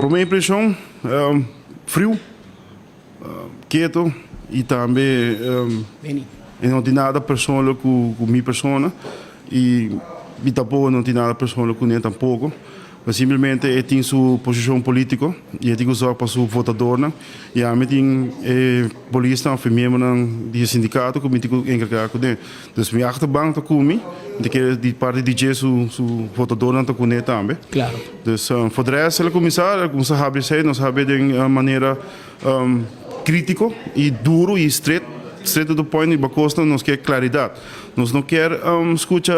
Prome impresion, friu, keto y tambe e no tin nada personal cu mi persona y mi tampoco no tin nada personal cu ne tampoco. Pero simplemente e tin su posicion politico y e tin cu zorg pa su votadornan y ami tin e polisnan of e miembronan di e sindicato cu mi tin cu encarga cu ne. Dus mi achterban ta cu mi, mi ta kere di parti di dje su su votadornan ta cu ne tambe. Claro. Dus for de rest el a cuminsa, el a cuminsa habri esey, nos a habri den manera critico y duro y straight, straight to the point riba cosnan nos kier claridad. Nos no kier scucha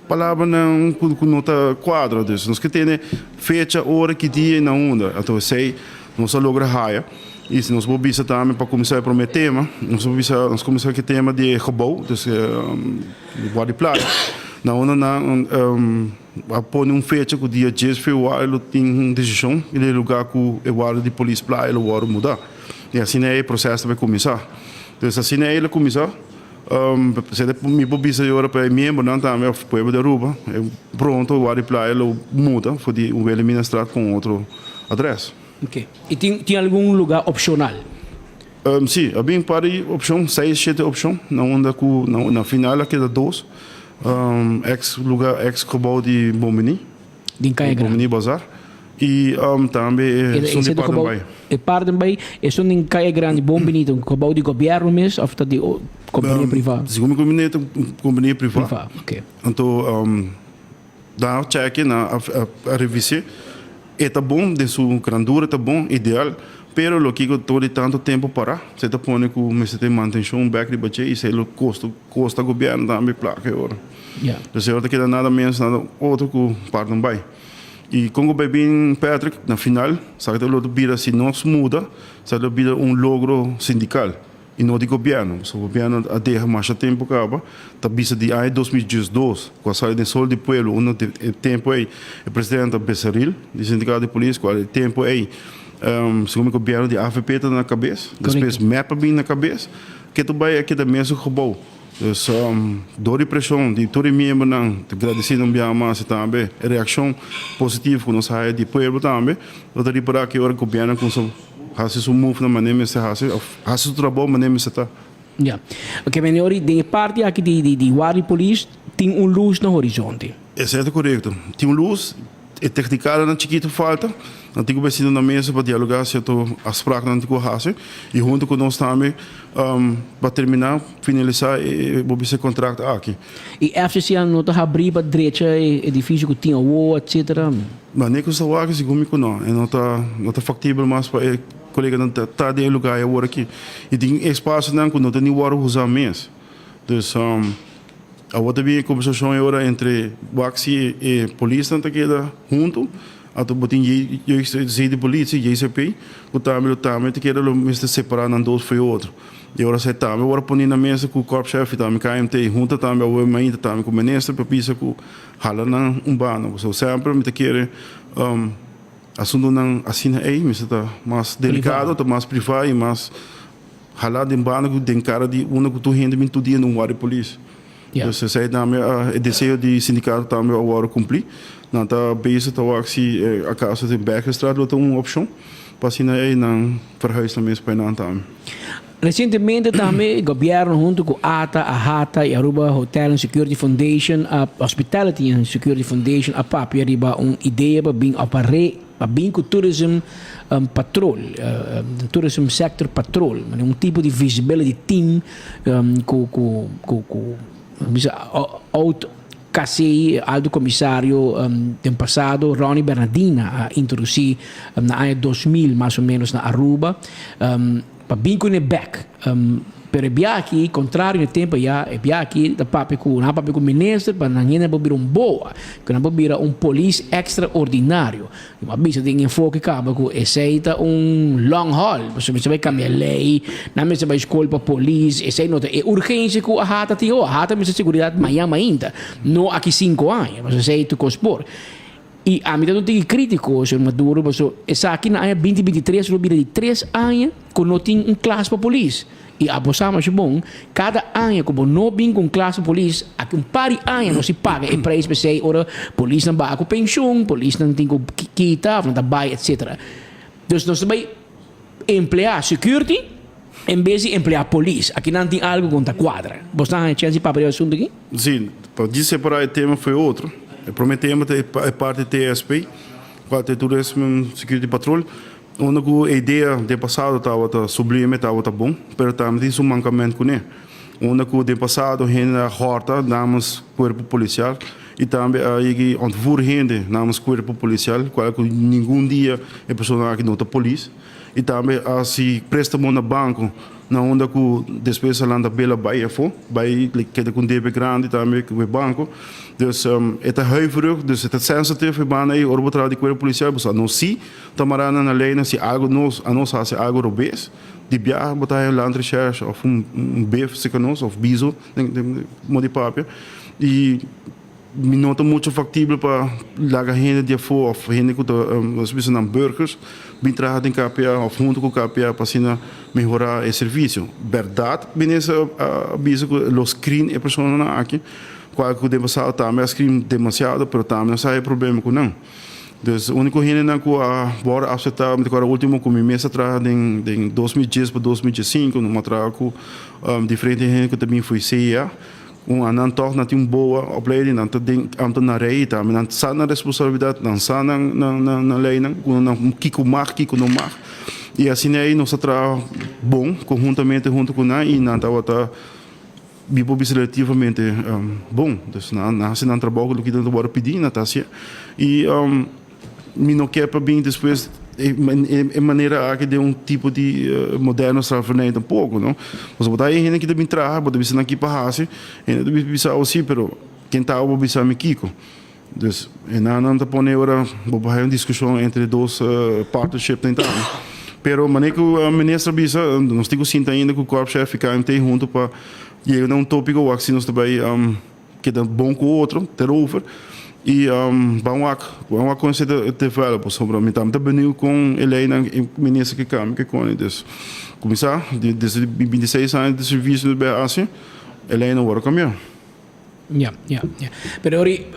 Palabranan ku no ta kuadra. Dus nos ke tene fecha, ora, ki dia i na unda. Anto esei nos a logra haya. I si nos por bisa tambe pa kuminsá e promé tema, nos por bisa, nos kuminsá ku e tema di e gebou, dus Guardi Playa, na unda nan a pone un fecha ku dia dies februari lo tin un desishon i e lugá ku e warda di polis Playa lo wòrdu mudá. I asina ei e proseso ta bai kuminsá. Dus asina ei lo kuminsá. Mi por bisa yora pa e miembronan tambe of pueblo di Aruba, pronto Wardi Playa lo muda for di Wilhelminastraat pa un otro adres. Ok. Y tin tin algun lugar opcional? Si, a bin par di opcion, seis, shete opcion, na unda cu na final a keda dos, ex lugar, ex gebouw di Bon Bini. Den Kaya Grandi. Bon Bini Bazar. Y tambe esun di Paardenbaai. E Paardenbaai, esun den Kaya Grandi, Bon Bini, ta un gebouw di gobierno mes of ta di compania priva? Segun mi comprende ta un compania priva. Priva, ok. Anto nan a checke, nan a revise, e ta bon den su grandura, ta bon, ideal, pero lo kiko tur di tanto tempo para, esei ta pone cu mester tin mantencion bek riba dje y esei lo costa gobierno tambe placa e ora. Entonces e ora ta keda nada menos nada otro cu Paardenbaai. Y con cu bay bin Patrick, na final, sa ta lo bira si nos muda, sa lo bira un logro sindical y no di gobierno. Pasobra gobierno a deha masha tempo caba, ta bisa di aña 2012 cu a sali den Sol di Pueblo, unda e tempo ey e presidente Besaril di sindicato di polis, cual e tempo ey segun mi gobierno di avp ta na cabes, despues mep a bin na cabes, ke ta bay a keda mesun gebouw. Dus dor di preshon di tur e miembronan ta gradisí un biaha mas i tambe e reakshon positivo ku nos haya di pueblo tambe. Lo ta ripará ki ora gobièrnu kumsa hasi su move na manera mester hasi òf hasi su trabou manera mester ta. Ya. Oke, meneer Ori, den e parti aki di di Wardi Polis tin un lus na horizonte. Esei ta korekto. Tin un lus. E teknikadanan chikitu falta, nan tin ku bai sinta na mesa pa dialogá sierto afspraknan tin ku hasi i huntu ku nos tambe pa terminá, finalisá e bo bisa e kontrakt aki. I FCC no ta habrí pa drecha e edifisio ku tin awor etcetera? Manera ku sta wak segun mi ku no, e no ta no ta faktibel mas pa e koleganan ta den e lugá awor aki i tin espasionan ku no ta ni wòrdu usá mes. Dus awor ta bin e kombersashon e ora entre wak si e polisnan ta keda huntu, anto bo tin JC di politie, JCP, ku tambe lo tambe ta keda lo mester separá nan dos for e otro. E ora esei tambe wòrdu poni na mesa ku korpschef i tambe KMT hunta tambe awor mainta tambe ku minister pa bisa ku hala nan un banda. Pasobra semper mi ta kere asuntunan asina ei mester ta mas delikado, ta mas privá i mas. Hala den banda ku den kara di unda ku tur hende bin tur dia na un warda di polis. Dus esei tambe e deseo di sindikato tambe a wòrdu kumplí. Nan ta bezig ta wak si akaso den Bergenstraat lo ta un opshon pa asina ei nan verhuis nan mes pa einan tambe. Resientemente tambe gobièrnu huntu ku ata, AHATA i Aruba Hotel and Security Foundation a Hospitality and Security Foundation a papia riba un idea pa bin òf pa re Pa bin ku tourism patrol, tourism sector patrol, manera un tipo di visibility team ku ku ku ku bisa oud KC, alto komisario den pasado Ronnie Bernardina a introdusí na aña 2000 mas o menos na Aruba. Pa bin ku ne bek. Pero e bia aki, kontrario na e tempu ayá, e bia aki ta papia ku, nan a papia ku minister pa nan hende por bira un boa, ku nan por bira un polis ekstraordinario. Mi a bisa den enfoke kaba ku esei ta un long haul, pasobra mester bai kambia lei, nan mester bai skol pa polis, esei no ta e urgensia ku AHATA tin awo. AHATA mester seguridat mañan mainta, no aki sinku aña, pasobra esei tur kos por. Y ami ta un tiki critico, señor Maduro, paso esaki na aña 2023 lo bira di tres aña cu no tin un klas pa polis. Y abo sa masha bon, cada aña cu bo no bin cu un klas pa polis, aki un par di aña nos si paga e prijs p'esey ora polisnan baha cu pensioen, polisnan tin cu kita of nan ta bay etc. Dus nos ta bay emplea security en bes di emplea polis. Aki nan tin algo cu no ta cuadra. Bo sta haña chens di papia di e asunto aki? Si, pa djis separa e tema for e otro. E prome tema ta e parti TSP, cual ta e Tourism Security Patrol, unda cu e idea den pasado tabata sublime, tabata bon, pero tambe tin su mancament cune. Unda cu den pasado hende a horta namens cuerpo policial y tambe a yegi ontvoer hende namens cuerpo policial, cual cu ningun dia e persona aki no ta polis. Y tambe a haci prestamo na banco na unda cu despues a lanta bela bay afo, bay keda cu un debe grandi tambe cu e banco. Dus e ta huiverig, dus e ta sensitive e banda ey ora bo traha di cuerpo policial, bo sa nos si ta mara na leynan si algo nos a nos haci algo robes di biaha bo ta haya landrecherche of un bef cerca nos of bizo den modo di papia y Mi no ta mucho factibel pa laga hende di afó of hende cu ta, nos bisa nan burgers, bin traha den KPA of hunto cu KPA pa asina mehora e servicio. Berdad minister a bisa cu lo screen e personanan aki, cual cu den pasado tambe a screen demasiado, pero tambe nos a haya problema cu nan. Dus unico hendenan cu a worde acepta, mi ta acorda ultimo cu mi mes a traha den den 2010 pa 2015, nos a traha cu diferente hende cu ta bin for CIA. Un a nan tòg nan tin un boa opleiding, nan ta den ambtenarij i tambe nan sa nan responsabilidat, nan sa nan nan nan leinan, ku nan kiko mag, kiko no mag. I asina ei nos a traha bon konhuntamente huntu ku nan i nan tabata mi por bisa relativamente bon. Dus nan nan hasi nan trabou ku loke nan ta wòrdu pidi nan ta hasié. I Mi no kier pa bin despues e manera aki den un tipo di moderno slavernij tampoco, no. Pasobra bo ta hay hende ki ta bin traha, bo ta bisa nan ki pa haci, hende ta bisa bo si, pero ken ta bo bisa mi kiko? Dus e nan nan ta pone ora bo por hay un discusion entre dos partnership den tambe. Pero manera cu minister a bisa, nos tin cu sinta ainda cu korpschef y KMT hunto pa yega na un topico wak si nos ta bay Keda bon ku otro, ter over. I ban wak, ban wak kon esei ta develop, pasobra mi tambe ta beniu kon e leinan e minister ke kambia ke koni. Dus kuminsá desde di 26 aña di servisio nos bai hasi, e leinan wòrdu kambiá. Ya, ya, ya. Pero ori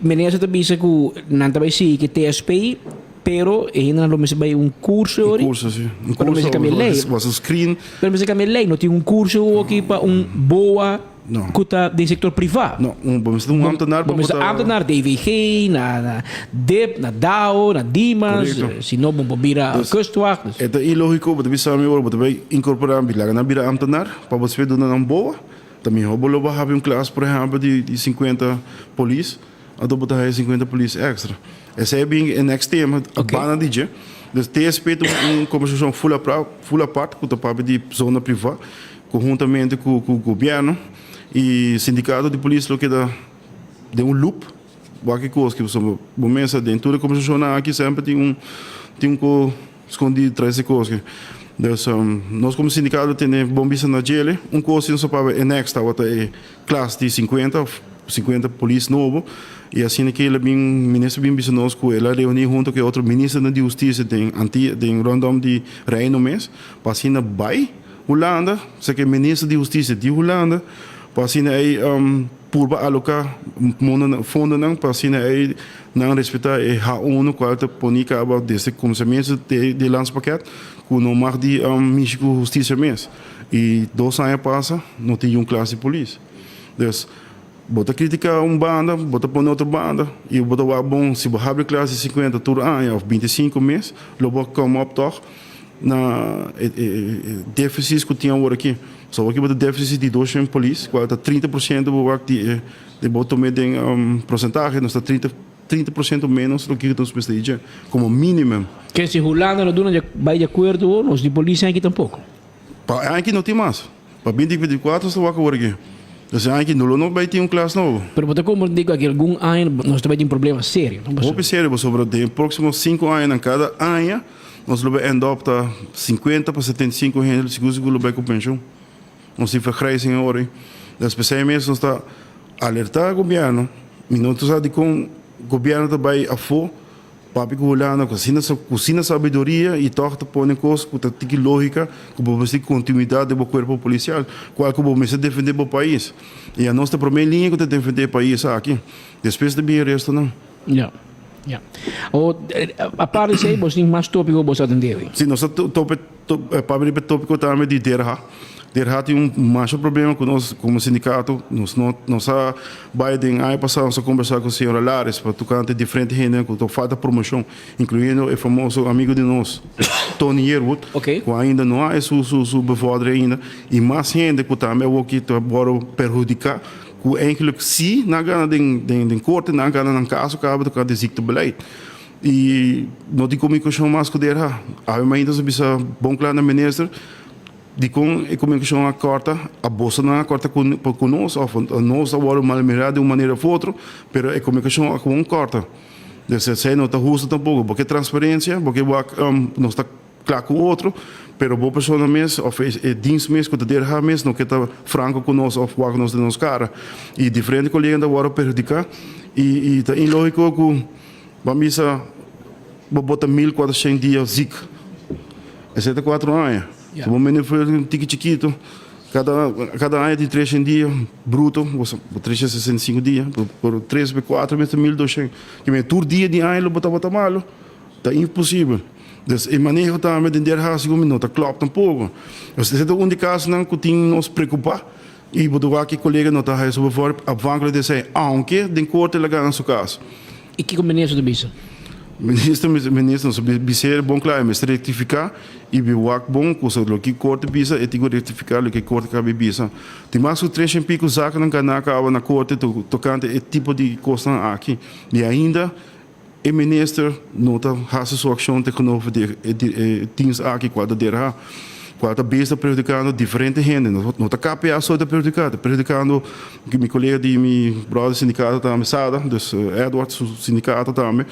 minister ta bisa ku nan ta bai sigui ku TSP, pero e hendenan lo mester bai un kurso ori. Un kurso, si. Un kurso, mester kambia lei. Was un screen. Pero mester kambia lei, no tin un kurso aki pa un boa. No. Ku ta den sektor privá. No, un bo mester un ambtenaar pa bo mester ta. Ambtenaar, DVG, na na dip, na dao, na Dimas, Korekto. si no bo por bira Dus, kustwacht. Dus. E ta ilógiko, bo ta bisa mi ora bo ta bai inkorporá bi laga nan bira ambtenaar pa bo despues duna nan boa. Ta mihó bo lo bo habri un klas por ehèmpel di di 50 polis, anto bo ta haya 50 polis èkstra. Esei a bin e next tema, a Oké. banda di dje. Dus TSP ta un kombersashon full apra full apart ku ta papia di zona privá. Conhuntamente cu gobierno y sindicato di polis lo keda den un loop wak e cos pasobra bo mesa den tur e conversacionnan aki semper tin un tin un co scondi tras e cos aki. Dus nos como sindicato tene bon bista na djele un cos si nos a papia e next tabata e klas di 50 of 50 polis nobo y asina ke el a bin minister bin bisa nos cu el a reuni hunto cu e otro ministernan di husticia den Antia den rondom di Reino mes pa asina bay Hulanda, sa ke minister di hustisia di Hulanda pa asina ei purba aloká fondonan pa asina ei nan respetá e H1 kual ta poni kaba desde kuminsamentu di e landspakket ku no mag di mishi ku hustisia mes. I dos aña pasa no tin yun klas di polis. Dus bo ta kritiká un banda, bo ta pone otro banda i bo ta wak bon si bo habri klas di 50 tur aña òf 25 mes lo bo come up tòg Na e deficits cu tin awor aki. So awor aki bo ta deficit di 200 polis, cual ta 30% bo wak di e di bo tome den porcentahe, nos ta 30 30% menos loke nos mester dje, como minimum. Ke si Hulanda no duna bay di acuerdo nos di polis aki tampoco. Pa aki no tin mas. Pa 2024 nos ta wak awor aki. Entonces aki no lo no bay tin un klas nobo. Pero bo ta comprende cu aki algun aña nos ta bay tin problema serio, no? Hopi serio pasobra den proximo 5 añanan cada aña Nos lo bay end up ta 50 pa 75 hende sigur sigur lo bay cu pensioen. Nos tin vergrijzing awor ey. Des pesey mes nos ta alerta gobierno, mi no ta sa dicon. gobièrnu ta bai afó papia ku Hulanda ku asina ku asina sabiduria i tòg ta pone kos ku ta tiki lógika ku bo mester kontinuidat den bo kuerpo polisial kual ku bo mester defendé bo pais i anos ta promé liña ku ta defendé e pais aki despues ta bin e restonan. Ya, ya. O, aparte di esei bo tin mas tópiko ku bo sa atendé awe? Si, nos ta tope papia riba e tópiko tambe di DRH. DRH tin un masha problema ku nos komo sindikato. Nos no nos a bai den aña pasá nos a kombersá ku señora Lares pa tokante diferente hendenan ku ta falta promoshon, inkluyendo e famoso amigu di nos Tony Yearwood, ku ainda no a su su bevordering ainda, i mas hende ku tambe awoki ta wòrdu perhudiká ku eigenlijk si nan a gana den den korte nan a gana nan kaso kaba tokante ziektebeleid. I no tin komunikashon mas ku DRH. Awe mainta nos a bisa bon kla na minister dikon e komunikashon a kòrta, a bosonan a kòrta ku nos òf nos a wòrdu mal mirá di un manera òf otro, pero e komunikashon a gewoon kòrta. Dus esei no ta hustu tampoko. Bo ke transparensia, bo ke wak nos ta kla ku otro, pero bo persona mes òf e dins mes ku ta DRH mes no ke ta franko ku nos òf wak nos den nos kara. I diferente koleganan ta wòrdu perhudiká i ta inlógiko ku. Ban bisa bo bota 1400 dia ziek. Esei ta cuatro aña. Si bo mende fuer un tiki chikito, cada cada aña tin 300 dia bruto, bo 365 dia, por tres be cuatro mes ta 1200. Ke men tur dia di aña lo bo tabata malo? Ta imposibel. Dus e maneho tambe den der hasi ku mi no ta klòp tampoko. Dus esei ta un di kasonan ku tin nos preokupá. I bo ta wak e kolega no ta haya su bevordering afhankelijk di esei, aunke den korte el a gana su kaso. I kiko minister ta bisa? Minister minister nos a bis'é bon kla e mester rektifiká i bi wak bon kusa loke korte bisa e tin ku rektifiká loke korte kabi bisa. Tin mas ku tres shen piku zakennan ganá kaba na korte tokante e tipo di kosnan aki i ainda E minister no ta hasi su akshon tegenover di e dienst aki kual ta DRH, kual ta bes ta perhudikando diferente hende. No ta KPA so ta perhudiká, ta perhudikando mi kolega di mi bròder sindikato tambe, Sada, dus Edward su sindikato tambe,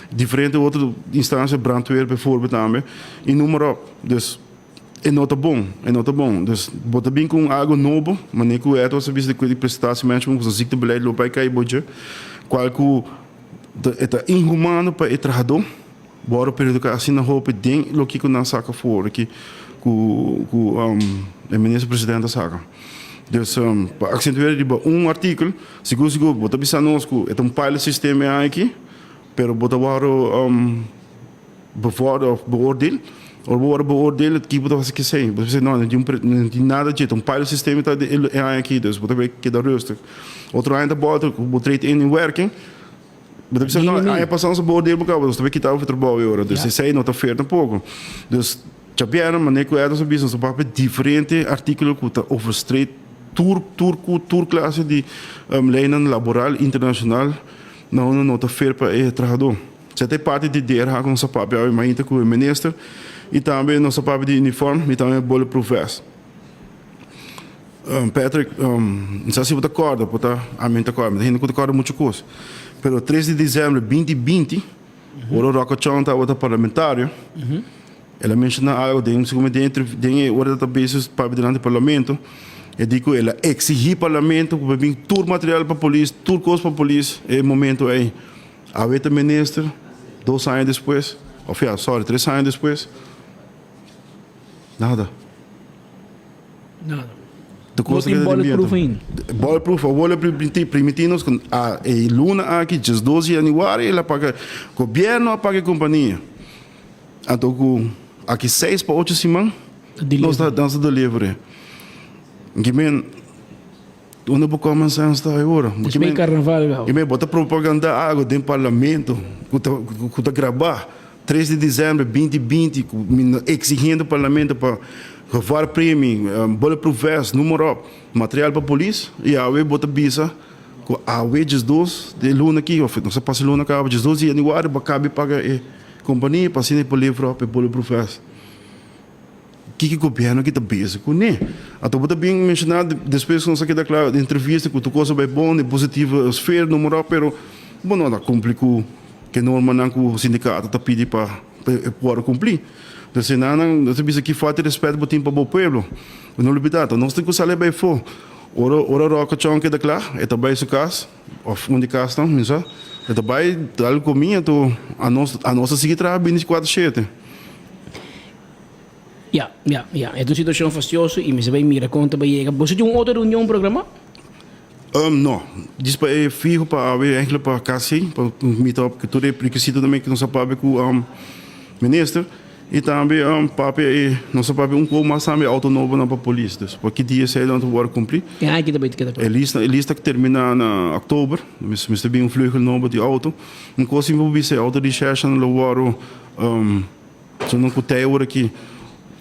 diferente otro instansia, brandweer bijvoorbeeld tambe, i noem maar op. Dus e no ta bon, e no ta bon. Dus bo ta bin ku un algo nobo, manera ku Edward a bisa di prestatiemanagement, ku su ziektebeleid lo bai kai bo dje, kual ku. E ta inhumano pa e trahadó wòrdu perhudiká asina hopi den loke ku nan saka for aki ku ku e minister presidente a saka. Dus pa aksentuá riba un artíkulo, sigur sigur bo ta bisa nos ku e ta un pilot system e aña aki, pero bo ta wòrdu bevòrder òf beoordeel. Ora bo wòrdu beoordeel, ki bo ta hasi kesei? Bo ta bisa no, no tin no tin nada dje, ta un pilot system ta e aña aki, dus bo ta bay keda rustig. Otro aña ta bòlta ku bo treed in in werking, bo ta bisa no, aña pasá nos a beoordeel bo kaba, nos ta bay kita bo for trabou e ora. Dus esei no ta fair tampoko. Dus djabièrnè manera ku Edwin a bisa nos ta papia diferente artíkulo ku ta overstreed tur tur ku tur klase di leinan laboral internashonal na unda no ta fair pa e trahadó. Esei ta e parti di DRH ku nos a papia awe mainta ku e minister i tambe nos a papia di uniform i tambe bulletproof vest. Patrick, no sa si bo ta kòrda, por ta ami no ta kòrda, mi ta hende ku ta kòrda muchu kos, pero 3 di desèmber 2020, ora Rocco Chong tabata parlamentario, El a menshoná algu den segun den den e ora el ta bezig papia dilanti parlamento, e di ku el a eksigí parlamento ku pa bin tur material pa polis, tur kos pa polis e momento ei. Awe ta minister, dos aña despues, òf ya, sòri, tres aña despues, nada. Nada. No tin bulletproof ainda. Bulletproof, awor el a primintí nos ku e luna aki, 12 di yanüari, el a paga, gobièrnu a paga e kompania. Anto ku aki seis pa ocho siman nos ta nos ta delivery. Ki men unda bo common sense ta awor? Ki men karnaval gau. Ki men bo ta propaganda algo den parlamento ku ta ku ta grabá 3 di december 2020 ku mi exigiendo parlamento pa gevaar premie, bulletproof vest, noem maar op, material pa polis i awe bo ta bisa ku awe 12 di e luna aki of nos a pasa e luna kaba 12 di januari bo a kabi paga e Kompania pa asina e por levra op e bulletproof vest. Kiko gobierno aki ta bezig kuné? Anto bo ta bin menshoná despues ku nos a keda kla den entrevista ku tur kos a bai bon, den positivo sfera, no mora, pero bo no ta kumpli ku e normanan ku sindikato ta pidi pa e por kumpli. Entonces nan ta bisa ki falta di respet bo tin pa bo pueblo. Bo no lubida, ta nos tin ku sali bai afó. Ora ora Roca Chong keda kla, e ta bai su kas. Of un di kasnan, mi sa. E ta bai dal ku mi anto anos anos ta sigui traha 24/7. Ya, ya, ya. E ta un situashon fastioso i mester bai mira kon ta bai yega. Boso tin un otro reunion programá? No. Djis pa e fiho pa awe eigenlijk pa kasi pa meet up ku tur e rekisito tambe ku nos a papia ku minister i tambe papia e nos a papia un ko mas tambe auto nobonan pa polis. Dus pa ki dia esei nan ta wòrdu kumpli. E aña aki ta bai keda kla. E lista ta terminá na òktober. Mester bin un vleugel nobo di auto. Un kos mi por bisa e auto recherche nan lo wòrdu. So nan ku tei ora ki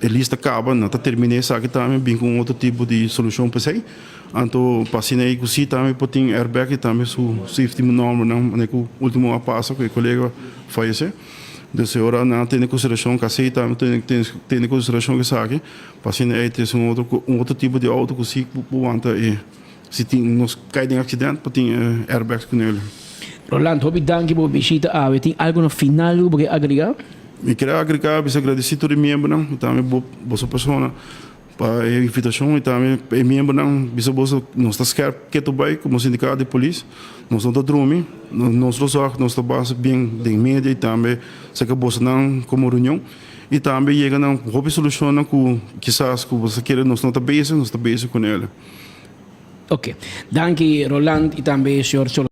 e lista kaba, nan ta terminá esaki tambe bin ku un otro tipo di solushon pa esei. Anto pa asina ei ku si tambe por tin airbag i tambe su safety normanan manera ku ultimo a pasa ku e kolega fayesé. Dus e ora nan a tene konsiderashon ku asei tambe tene konsiderashon ku esaki pa asina ei ta un otro un otro tipo di outo ku si por wanta e si tin nos kai den aksident por tin airbags ku nel. Roland, hopi danki pa bo bishita awe. Tin algu na final ku bo ke agregá? Mi kere agregá bisa agradesí tur e miembronan i tambe bo boso persona pa e invitashon i tambe e miembronan bisa boso nos ta skerp ketu bai komo sindikato di polis. Nos no ta drumi, nos lo sòrg nos ta basa bien den media i tambe saka bosonan komo reunion i tambe yega na hopi solushonnan ku kisas ku boso ta kere nos no ta bezig, nos ta bezig ku nel. Ok. Danki Roland i tambe señor.